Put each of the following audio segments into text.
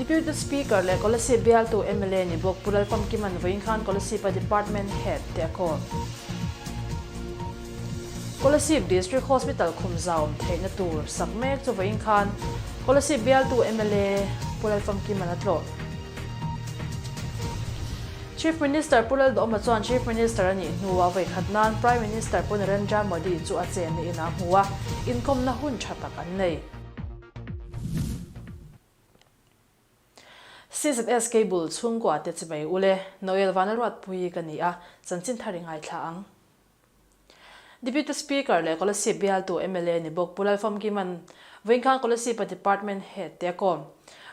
Deputy Speaker leh Kolasib bialtu mla ni bawk Pu Lalfamkima'n vawiin khan Kolasib-a Department Head te a call. Kolasib District Hospital khum zau awm theihna tur sak mek chu vawiin khan Kolasib bialtu mla Pu Lalfamkima'n a tlawh. Chief Minister Pu Lalduhawma chuan Chief Minister a nih hnuah vawi khat nan Prime Minister Pu Narendra Modi chu a chenna inah a hmu a, inkawmna hun tha tak an nei. CZS Cable chhungkua te chimei ule, Noel Vanlalruatpuii ka ni a, chanchin thar i ngaithla ang. Deputy Speaker leh Kolasib bialtu mla ni bawk Pu Lalfamkima'n Vawinkhan Kolasib-a Department Head te a kawm.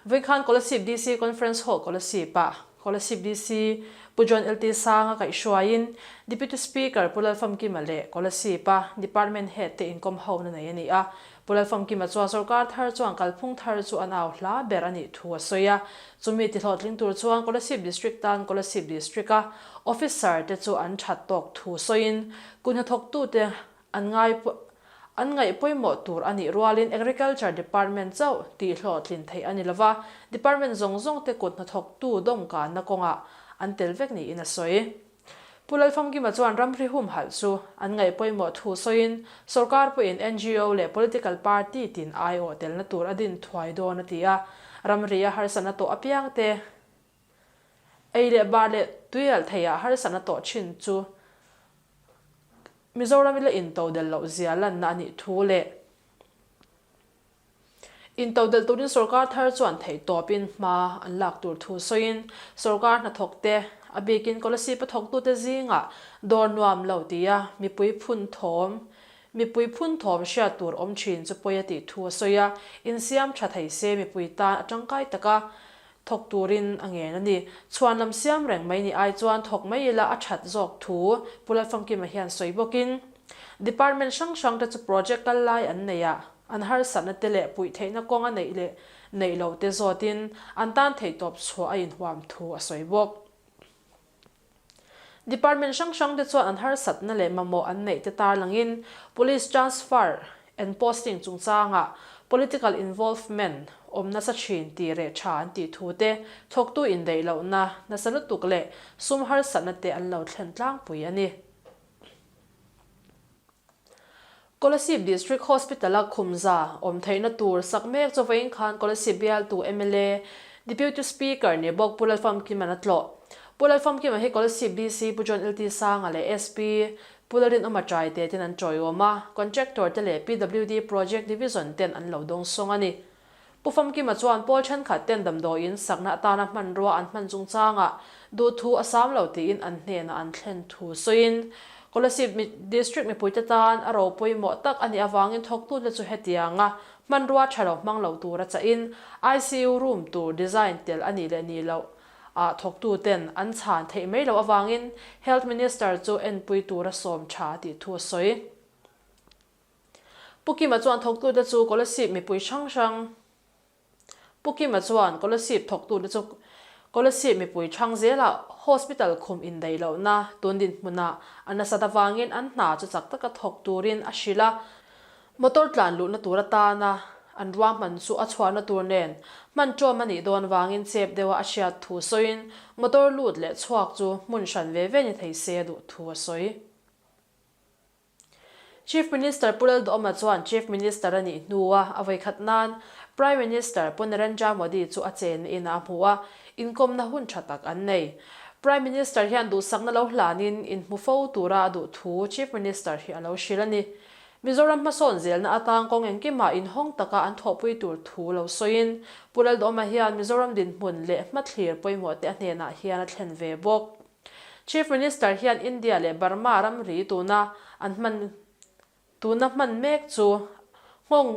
Vawinkhan Kolasib DC Conference Hall Kolasib-ah Kolasib DC Pu John LT Sanga kaihhruaiin Deputy Speaker Pu Lalfamkima leh Kolasib-a Department Head te inkawm hona nei a ni a. Pu Lalfamkima chuan sorkar thar chuan kalphung thar chu an au hla ber a nih thu a sawi a. Chumi tihlawhtling tur chuan Kolasib District tan Kolasib District-a Officer te chu an that tawk thu sawiin kut hnathawktute an ngai an ngaih pawimawh tur a nih rualin Agriculture Department chauh tihhlawhtlin theih a ni lova, Department zawng zawng te kut hnathawktu dawmkanna kawngah an tel vek niin a sawi. Pu Lalfamkima chuan ramri humhalh chu an ngaih pawimawh thu sawiin sorkar pawhin ngo leh political party tin aiawh telna tur a din thuai dawn a ti a, ramri a harsatna tawh apiang te ei leh bar leh tuialh theiah harsatna tawh thin chu Mizoram ila intodel loh zia lanna a nih thu leh Intodelh turin sorkar thar chuan theihtawpin hma an lak tur thu sawiin sorkar hnathawkte, a bikin Kolasib-a thawktute zingah dawr nuam lo tia mipui phun thawm mipui phun thawm hriat tur awm thin chu pawi a tih thu a sawi a, insiam tha thei se mipui tan a tangkai taka thawk turin a ngen a ni. Chhuan lam siam reng mai ni ai chuan thawk mai ila a that zawk thu Pu Lalfamkima hian sawi bawkin Department hrang hrangte chu project kal lai an nei a, An harsatna te leh puih theihna kawng a neih leh neih loh te zawtin an tan theihtawp chhuah a inhuam thu a sawi bawk. Department hrang hrang te chuan an harsatna leh mamawh an neih te tarlangin Police transfer and posting chungchangah political involvement awm nasa thin tih reh tha an tih thu te, thawktu indaih lohna nasa lutuk leh sum harsatna te an lo thlen tlangpui a ni. Kolasib District Hospital-a khumza awm theihna tur sak mek chu vawiin khan Kolasib bialtu mla, Deputy Speaker ni bawk Pu Lalfamkima'n a tlawh. Pu Lalfamkima hi Kolasib DC Pu John LT Sanga leh SP Pu Lalrinawma Ṭaite ten an ṭawiawm a, Contractor te leh PWD Project Division ten an lo dawngsawng a ni. Pu Famkima chuan pawl thenkhat ten damdawiin sakna atana hmanrua an hman chungchangah duhthu a sam lo tiin an hnenah an thlen thu sawiin, Kolasib District mipuite tan a ro pawimawh tak a nih avangin thawktute chu hetianga hmanrua tha lo hmang lo tura chahin ICU room tur design tel a nih leh nih loh ah thawktuten an chhan theih mai loh avangin Health Minister chu enpui tura sawm tha tih thu a sawi. Pu Kima chuan thawktute chu Kolasib mipui hrang hrang Pu Kima chuan Kolasib thawktute chu Kolasib mipui hrang zelah hospital khum indaih lohna tun dinhmunah a nasat avangin an hna chu chak taka thawk turin a hrilh a, motor tlan luhna tur atana an ruahman chu a chhuahna tur nen hman ṭawm a nih dawn vangin chep deuha a hriat thu sawiin motor lut leh chhuak chu hmun hran ve ve ni thei se a duh thu a sawi. Chief Minister Pu Lalduhawma chuan Chief Minister a nih hnua a vawikhat nan Prime Minister Pu Narendra Modi chu a chenna inah a hmu a, inkawmna hun tha tak an nei. Prime Minister hian duhsakna lo hlanin inhmu fo tura a duh thu Chief Minister hi a lo hrilh a ni. Mizoram hmasawn zelna atang kawng engkimah inhawng taka an thawhpui tur thu lo sawiin Pu Lalduhawma hian Mizoram dinhmun leh hmathlir pawimawh te a hnenah hian a thlen ve bawk. Chief Minister hian India leh Burma ramri tuna an hman tuna hman mek chu nghawng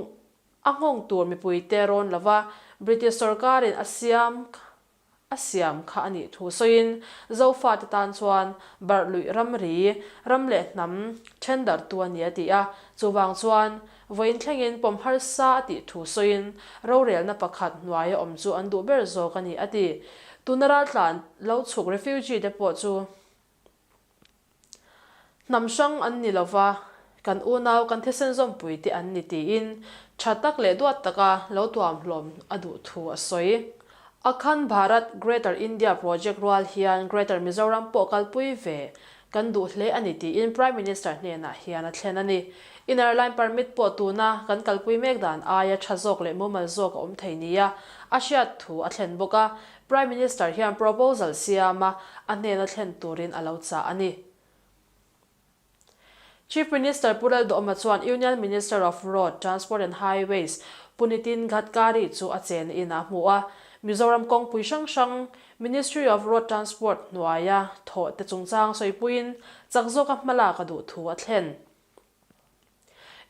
a nghawng tur mipuite rawn lova British sorkarin a siam a siam kha a nih thu sawiin Zofate tan chuan barhluih ramri ram leh hnam thendarhtu a ni a ti a, chuvang chuan vawiin thlengin pawm harsa a tih thu sawiin rorelna pakhat hnuaia awm chu an duh ber zawk a ni a ti. Tuna raltlan lo chhuk refugee te pawh chu hnam hrang an ni lova, kan unau kan thisen zawmpui te an ni tiin tha tak leh duat taka lo tuam hlawm a duh thu a sawi. Akhand Bharat Greater India Project rual hian Greater Mizoram pawh kalpui ve kan duh hle a ni tiin Prime Minister hnenah hian a thlen a ni. Inner Line Permit pawh tuna kan kalpui mek dan aia tha zawk leh mumal zawk a awm thei nia a hriat thu a thlen bawk a, Prime Minister hian proposal siama a hnena thlen turin a lo chah a ni. Chief Minister Pu Lalduhoma chuan Union Minister of Road, Transport and Highways Pu Nitin Gadkari chu a chena inah a hmu a. Mizoram kawngpui hrang hrang Ministry of Road Transport hnuaia thawh te chungchang sawipuiin chak zawka hmalak a duh thu a thlen.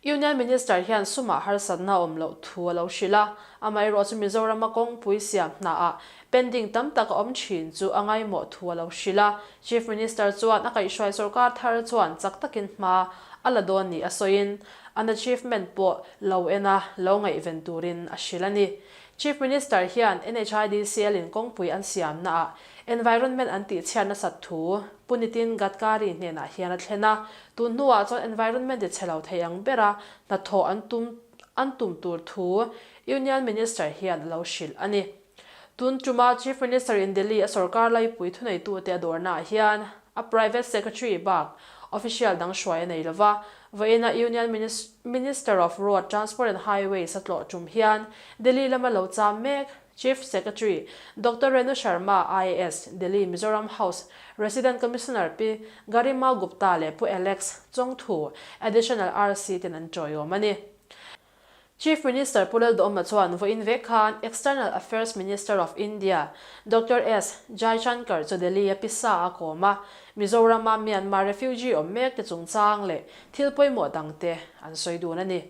Union Minister hian sumah harsatna a awm loh thu a lo hrilh a, amaherawhchu Mizorama kawngpui siam hnaah pending tam tak a awm thin chu a ngaimawh thu a lo hrilh a. Chief Minister chuan a kaihhruai sorkar thar chuan chak takin hma a la dawn nih a sawiin an achievement pawh lo en a, lo ngaihven turin a hrilh a ni. Chief Minister hian NHIDCL in kawngpui an siamnaah environment an tihchhiat nasat thu Pu Nitin Gadkari hnenah hian a thlen a, tun hnuah chuan environment ti chhe lo thei ang bera hnathawh an tum an tum tur thu Union Minister hian a lo hrilh a ni. Tun tuma Chief Minister in Delhi a sorkar laipui thuneitute a dawrnaah hian a Private Secretary bak official dang hruai a nei lo va, vawiina Union Minister of Road Transport and Highways a tlawh tum hian Delhi lama lo cham mek Chief Secretary Doctor Renu Sharma, IAS, Delhi Mizoram House Resident Commissioner Pi Garima Gupta leh Pu Alex Chawngthu, Additional RC ten an tawiawm a ni. Chief Minister Pu Lalduhoma chuan vawiin vek khan External Affairs Minister of India Doctor S Jaishankar chu Delhi a pisa a kawm a, Mizorama Myanmar refugee awm mek te chungchang leh thil pawimawh dangte an sawi dun a ni.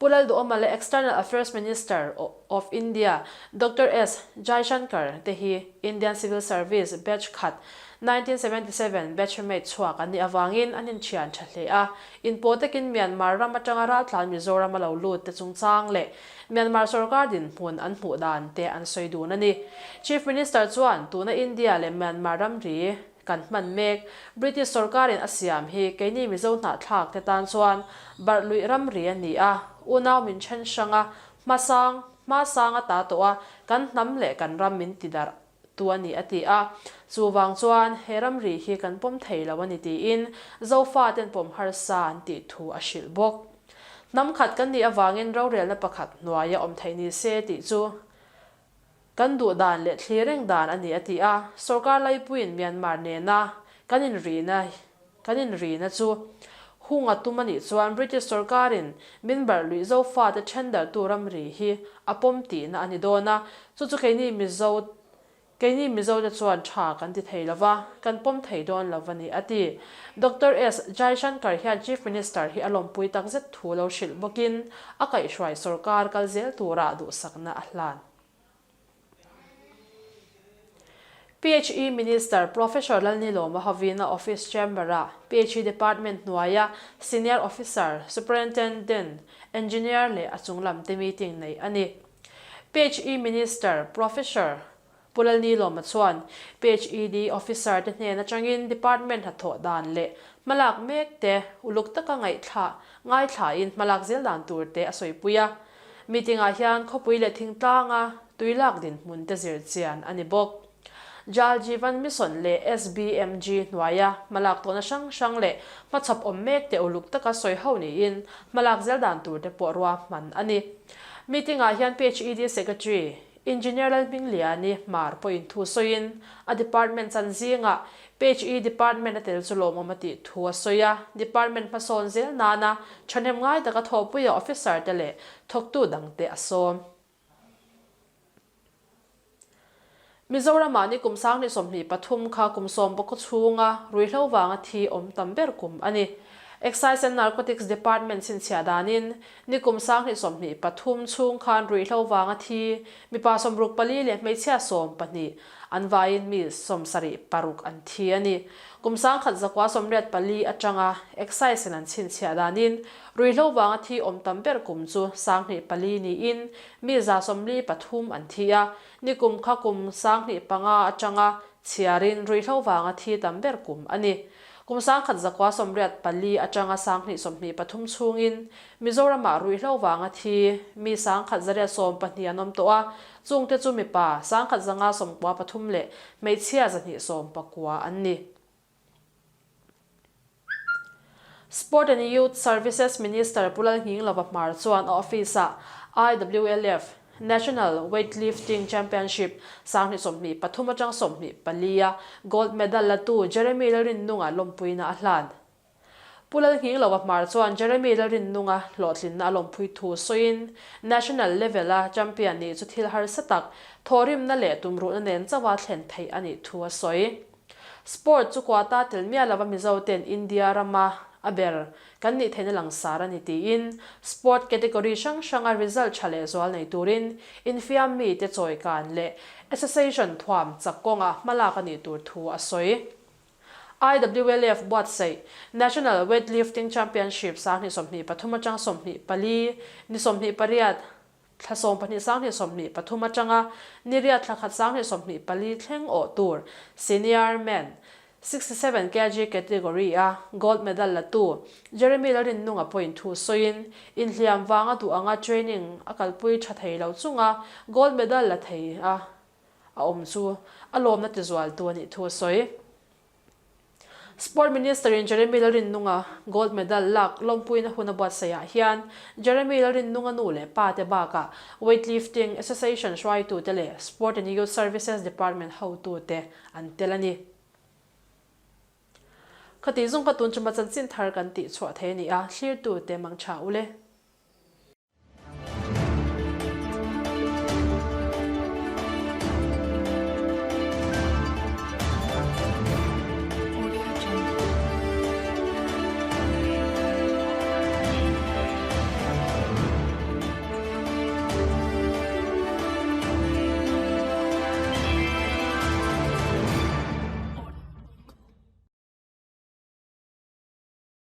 Pu Lalduhoma leh External Affairs Minister of India Doctor S Jaishankar te hi Indian Civil Service batch khat 1977 batch mate chhuak an nih avangin an inthian tha hle a. Inpawh takin Myanmar ram atanga raltlan Mizoram a lo lut te chungchang leh Myanmar sorkar dinhmun an hmuh dan te an sawi dun a ni. Chief Minister chuan tuna India leh Myanmar ramri Kan hman mek. British sorkarin a siam hi keini Mizo hnahthlak te tan chuan barh luih ramri a ni a, unau min then hrang a, hmasang, hma sang a ta tawh a, kan hnam leh kan ram min ti darh tu a ni a ti a. Chuvang chuan he ramri hi kan pawm thei lo a ni tiin Zofa ten pawm harsa an tih thu a hrilh bawk. Hnam khat kan nih avangin rorelna pakhat hnuaia awm theih ni se tih chu Kan duh dan leh thlir reng dan a ni a ti a, sorkar laipuiin Myanmar nena kan inrihna kan inrihna chu hung a tum a nih chuan British sorkarin min barh luih Zofate thendarhtu ramri hi a pawm tihna a ni dawn a, chu chu keini Mizo keini Mizote chuan tha kan ti thei lova, kan pawm thei dawn lo a ni a ti. Doctor S Jaishankar hian Chief Minister hi a lawmpui takzet thu lo hrilh bawkin a kaihhruai sorkar kal zel tura duhsakna a hlan. PHE Minister Professor Lalnilawma hovin a office chamber-ah PHE Department hnuaia Senior Officer, Superintendent, Engineer leh a chunglam te meeting neih a ni. PHE Minister Professor Pu Lalnilawma chuan PHED Officer te hnen atangin Department hnathawh dan leh hmalak mek te uluk taka ngaihthlah ngaithlain hmalak zel dan tur te a sawipui a. Meeting-ah hian khawpui leh thingtlanga tui lak dinhmun te zir chian a ni bawk. Jal Jeevan Mission leh SBMG hnuaia hmalak tawhna hrang hrang leh hmachhawp awm mek te uluk taka sawi ho niin hmalak zel dan tur te pawh ruahman a ni. Meeting-ah hian PHED Secretary Engineer Lalhmingliani Hmar pawhin thu sawiin a department chan zingah PHE department a tel chu lawmawm a tih thu a sawi a, department hmasawn zel nana thahnem ngai taka thawhpuia officer te leh thawktu dangte a sawm. Mizoramah ni kum 2023 kha kum sawm pakaw chhunga ruihhlo vanga thi awm tam ber kum a ni. Excise and Narcotics Department chhinchhiah danin Ni kum 2023 chhung khan ruihhlo vanga thi mipa 64 leh hmeichhia 12 an vaiin mi 76 an thi a ni. Kum 1984 atanga Excise in an chhinchhiah danin ruihhlo vanga thi awm tam ber kum chu 2004 niin mi 143 an thi a, ni kum kha kum 2005 atanga chhiarin ruihhlo vanga thi tam ber kum a ni. Kum 1184 atanga 2023 chhungin Mizoramah ruihhlo vanga thi mi 1112 an awm tawh a, chungte chu mipa 1593 leh hmeichhia 219 an ni. Sport and Youth Services Minister Pu Lalnghinglova Hmar chuan a office-ah IWLF National Weightlifting Championship 2023 atang 24 a gold medal latu Jeremy Lalrinnunga lawmpuina a hlan. Pu Lalnghinglova Hmar chuan Jeremy Lalrinnunga hlawhtlinna a lawmpui thu sawiin National level-a champion nih chu thil harsa tak, thawhrimna leh tumruhna nen chauha thlen theih a nih thu a sawi. Sport chu quota tel miah lova Mizo ten India rama a ber kan nih theihna langsar a ni tiin sport category hrang hranga result tha leh zual nei turin infiam mite chawikan leh association thuam chak kawnga hmalak a nih tur thu a sawi. IWLF buatsaih National Weightlifting Championship 2023 atang 24 ni 28 Thla 12 2023 atanga ni riat thla khat 2024 thleng awh tur Senior Men 67 kg category a gold medal la tu Jeremy Lalrinnunga pawhin thu sawiin inhliam vanga duh anga training a kalpui tha thei lo chunga gold medal la thei a a awm chu a lawmna tizualtu a nih thu a sawi. Sport Minister in Jeremy Lalrinnunga gold medal lak lawmpuina hun a buatsaihah hian Jeremy Lalrinnunga nu leh pa te bakah Weightlifting Association hruaitute leh Sport and Youth Services Department hotute an tel a ni. Khati zung kha tun chuma chanchin thar kan tih chhuah thei a ni a, thlirtute mangtha u le.